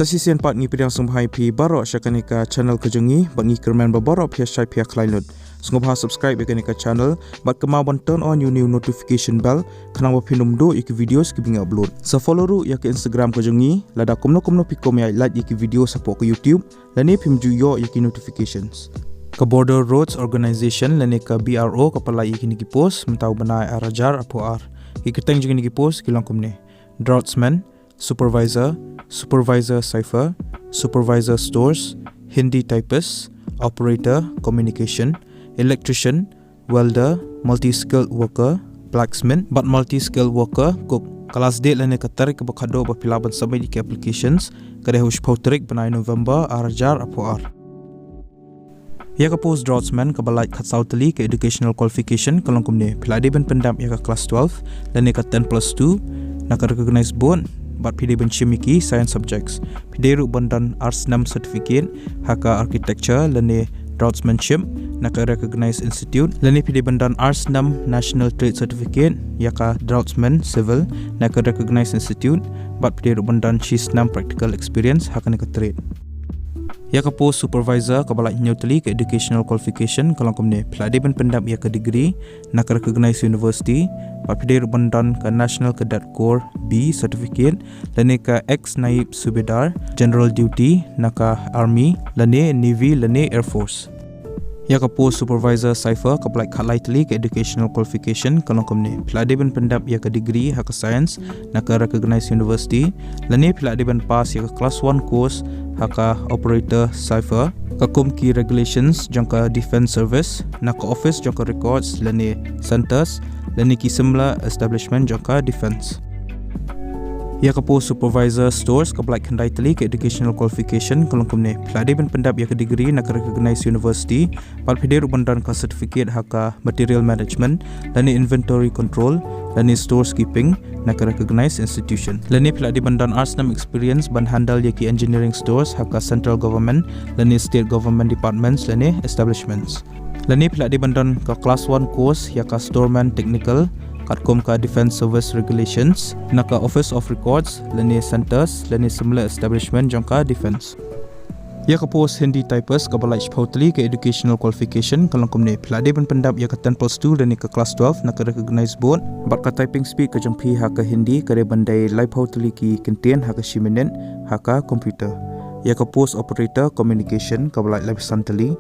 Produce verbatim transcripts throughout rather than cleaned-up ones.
Sa shisien pat ngi pdiang sngewbha ïa phi baroh sha kane ka channel ka jong ngi, bad ngi kyrmen ba baroh phi ïa shai phi ïa khlaiñ lut. Sngewbha subscribe ïa kane ka channel, bad kynmaw ban turn on ïa une u notification bell, khnang ba phin ym duh ïa ki videos kiba ngi upload. Sa follow ruh ïa ka Instagram ka jong ngi, lada kumno kumno phi kwah ban ïa like ïa ki videos hapoh ka YouTube, lane phim ju ïoh ïa ki notifications. Ka Border Roads Organisation lane ka B R O ka pynlait ïa kine ki post mynta u bnai ar hajar arphew ar. Ki kyrteng jong kine ki post ki long kumne: Draftsman, Supervisor, Supervisor Cipher, Supervisor Stores, Hindi Typist, Operator Communication, Electrician, Welder, Multi-Skilled Worker, Blacksmith bad Multi-Skilled Worker, Cook. Ka last date lane ka tarik kaba khatduh ba phi lah ban submit ïa ki applications ka dei ha u shiphew tarik bnai November ar hajar arphew ar. Ïa ka post Draftsman kaba lait khatsaw tylli ka educational qualification ka long kumne: phi la dei ban pyndep ïa ka class twelve lane ka ten plus two na ka recognized board, bad phi dei ban shim ïa ki science subjects. Phi dei ruh ban don ar snem certificate ha ka architecture lane draftsmanship na ka recognized institute, lane phi dei ban don ar snem national trade certificate ïa ka draftsman civil na ka recognized institute, bad phi dei ruh ban don shi snem practical experience ha kane ka trade. Ïa ka post supervisor kaba lait hynñiew tylli ka educational qualification ka long kumne: phi la dei ban pyndep ïa ka degree na ka recognized university, bad phi dei ruh ban don ka National Cadet Corps B certificate lane ka ex Naib Subedar General Duty na ka Army lane Navy lane Air Force. Ïa ka post supervisor cipher kaba lait khatlai tylli ka educational qualification ka long kumne: phi la dei ban pyndep ïa ka degree ha ka science na ka recognized university, lane phi la dei ban pass ïa ka class one course ha ka operator cipher, ka kum ki regulations jong ka defense service na ka office jong ka records lane centres lane ki similar establishment jong ka defense. Ïa ka post supervisor stores kaba lait khyndai tylli ka educational qualification ka long kumne: phi la dei ban pyndep ïa ka degree na ka recognized university, bad phi dei ruh ban don ka certificate ha ka material management lane inventory control lane stores keeping na ka recognized institution, lane phi la dei ban don ar snem experience ban handle ïa ki engineering stores ha ka central government lane state government departments lane establishments. Lane phi la dei ban don ka class one course ïa ka storeman technical katkum ka defense service regulations na ka office of records lane centres lane similar establishment jong ka defense. Ïa ka post Hindi typist kaba lait shiphew tylli ka educational qualification ka long kumne: phi la dei ban pyndep ïa ka ten plus two lane ka class twelve na ka recognized board, bad ka typing speed ka jong phi ha ka Hindi ka dei ban dei laiphew tylli ki kyntien ha ka shi minit ha ka computer. Ïa ka post operator communication kaba lait laiphew san tylli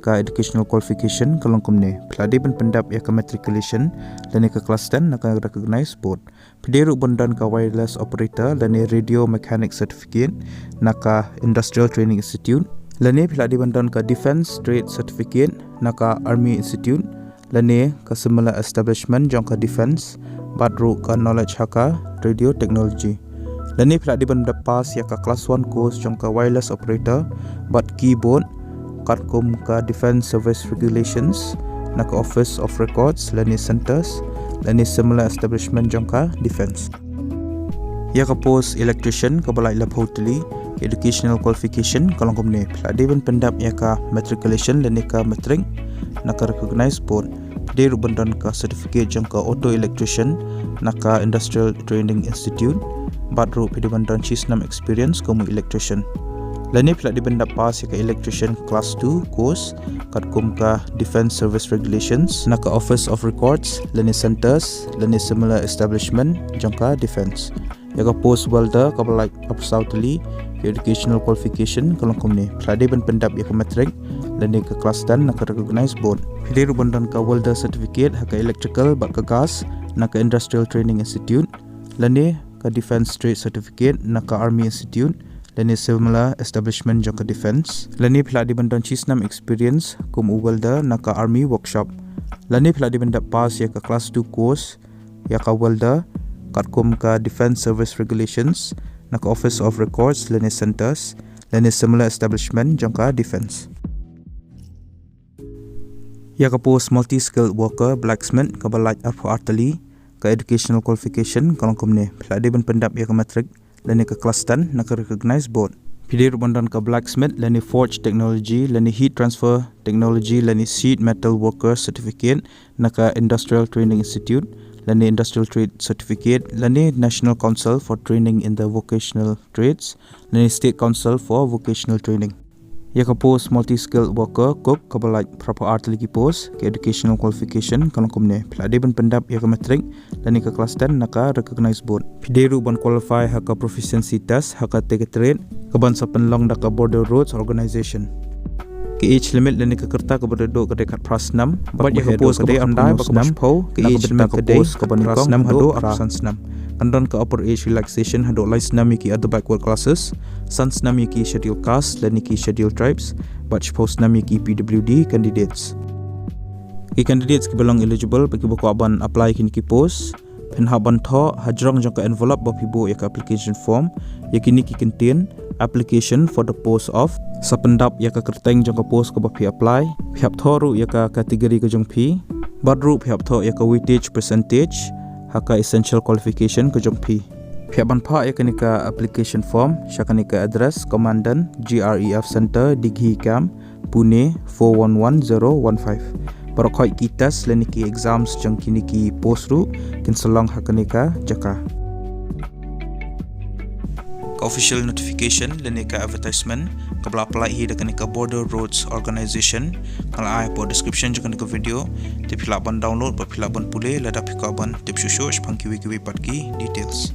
ka educational qualification ka long kumne: phi la dei ban pyndep ïa ka matriculation lane ka class ten na ka recognized board. Phi dei ruh ban don ka wireless operator lane radio mechanic certificate na ka Industrial Training Institute, lane phi la dei ban don ka defense trade certificate na ka Army Institute lane ka similar establishment jong ka defense, bad ruh ka knowledge ha ka radio technology. Lane phi la dei ban da pass ïa ka class one course jong ka wireless operator bad keyboard katkum ka defense service regulations na ka office of records lane centres lane similar establishment jong ka defense. Ïa ka post electrician kaba lait laiphew tylli ka educational qualification ka long kumne: phi la dei ban pyndep ïa ka matriculation lane ka matric na ka recognized board. Phi dei ruh ban don ka certificate jong ka auto electrician na ka Industrial Training Institute, bad ruh phi dei ban don shi snem experience kum u electrician. Lane phi la dei ban da pass ïa ka electrician class two course katkum ka defense service regulations na ka office of records lane centres lane similar establishment jong ka defense. Ïa ka post welder kaba lait arphew saw tylli ka educational qualification ka long kumne: phi la dei ban pyndep ïa ka matric lane ka class ten na ka recognized board. Phi dei ruh ban don ka welder certificate ha ka electrical bad ka gas na ka Industrial Training Institute, lane ka defense trade certificate na ka Army Institute lane similar establishment jong ka defense, lane phi la dei ban don shi snem experience kum u welder na ka Army workshop. Lane phi la dei ban da pass ïa ka class two course ïa ka welder katkum ka defense service regulations na ka office of records lane centres lane similar establishment jong ka defense. Ïa ka post multi-skilled worker blacksmith kaba lait arphew ar tylli ka educational qualification ka long kumne: phi la dei ban pyndep ïa ka matric lane ka class ten na ka recognized board. Phi dei ruh ban don ka blacksmith lane forge technology lane heat transfer technology lane sheet metal worker certificate na ka Industrial Training Institute, lane Industrial Trade Certificate, lane National Council for Training in the Vocational Trades, lane State Council for Vocational Training. Ïa ka post Multi-Skilled Worker Cook kaba laitphra phew ar tylli ki post, ka educational qualification ka long kumne: phi la dei ban pyndap ïa ka matric lane ka class ten na ka recognized board. Phi dei ruh ban qualify ha ka proficiency test ha katei ka trade kaban sa pynlong da ka Border Roads Organisation. Ka age limit lane ka rta kaba dei ka dei khatphra snem bad ïa ka post kaba khyndai bad kaba shiphew, ka age limit ka dei kaba nyngkong haduh arphew san snem. Kan don ka upper age relaxation haduh lai snem ïa ki other backward classes, san snem ïa ki Scheduled Caste lane ki Scheduled Tribes, bad shiphew snem ïa ki P W D candidates. Ki candidates kiba long eligible bad kiba kwah ban apply kine ki post, phin hap ban thoh hajrong jong ka envelope ba phi buh ïa ka application form ïa kine ki kyntien: application for the post of, sa pyndap ïa ka kyrteng jong ka post kaba phi apply, phi hap thoh ruh ïa ka category ka jong phi, bad ruh phi hap thoh ïa ka weightage percentage ha ka essential qualification ka jong phi. Phi hap ban phah ïa kane ka application form sha kane ka address: Commandant, G R E F Centre, Dighi Camp, Pune four one one zero one five. Baroh khoit ki test lane ki exams jong kine ki post ruh kin sa long ha kane ka jaka. Ka official notification lane ka advertisement kaba la pynlait hi da kane ka Border Roads Organisation, nga la ai hapoh description jong kane ka video. Te phi lah ban download bad phi lah ban pule lada phi kwah ban tip shuh shuh shaphang kiwei kiwei pat ki details.